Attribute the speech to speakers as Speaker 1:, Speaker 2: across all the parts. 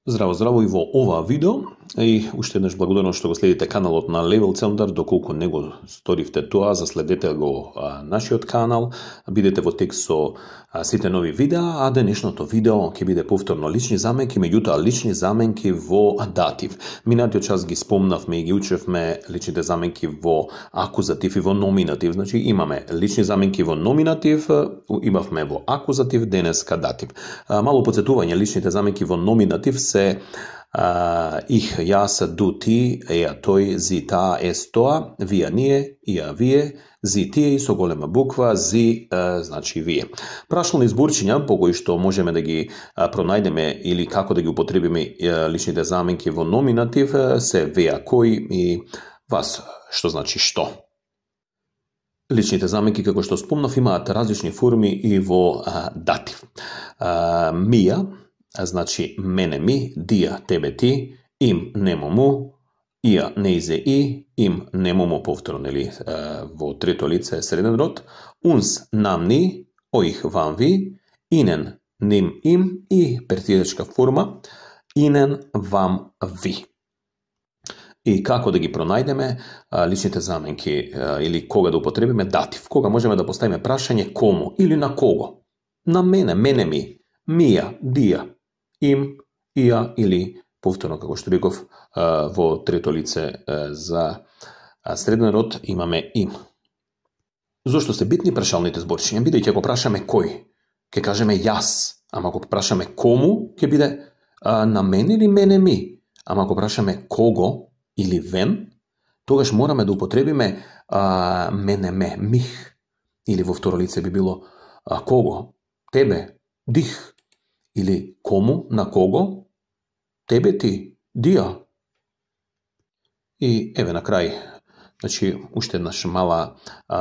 Speaker 1: Здраво, здраво и во оваа видео и уште еднаш благодарам што го следите каналот на Level Центар, доколку не го сторивте тоа, заследете го нашиот канал, бидете во текст со сите нови видеа, а денешното видео ќе биде повторно лични заменки, меѓутоа лични заменки во датив. Минатиот час ги спомнавме и ги учевме личните заменки во акузатив и во номинатив, значи имаме лични заменки во номинатив, имавме во акузатив, денеска датив. Мало подсетување, личните заменки во номинатив се их, јас, ду, ти, еја, тој, зи, таа, ес, тоа, вија, ние, иа, вие, зи, тие и со голема буква, зи, значи вие. Прашални зборчиња по кои што можеме да ги пронајдеме или како да ги употребиме личните заменки во номинатив се веа, кој и вас, што значи што. Личните заменки, како што спомнав, имаат различни форми и во датив. Мија, значи мене ми, дија тебе ти, им немо му, иа неизе и, им немо му повторно, нели, во трето лице среден род, унс нам ни, оих вам ви, инен ним им и претилечка форма, инен вам ви. И како да ги пронајдеме личните заменки или кога да употребиме датив, кога можеме да поставиме прашање кому или на кого. На мене, мене ми, мија, дија, им, иа или повторно, како што реков, во трето лице за среден род имаме им. Зошто се битни прашалните зборчиња? Бидејќи ако прашаме кој, ќе кажеме јас, ама ако прашаме кому, ќе биде на мене или мене ми. Ама ако прашаме кого или вен, тогаш мораме да употребиме мене ме, мих. Или во второ лице би било кого, тебе, дих. Или кому, на кого, тебе ти, дија. И еве на крај, значи уште еднаш мала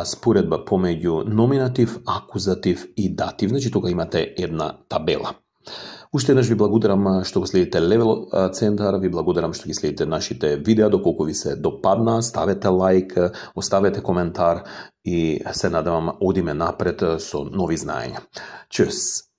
Speaker 1: споредба помеѓу номинатив, акузатив и датив. Значи тука имате една табела. Уште еднаш ви благодарам што го следите Level Центар, ви благодарам што ги следите нашите видеа, доколку ви се допадна, ставете лайк, оставете коментар и се надевам одиме напред со нови знаења. Чус!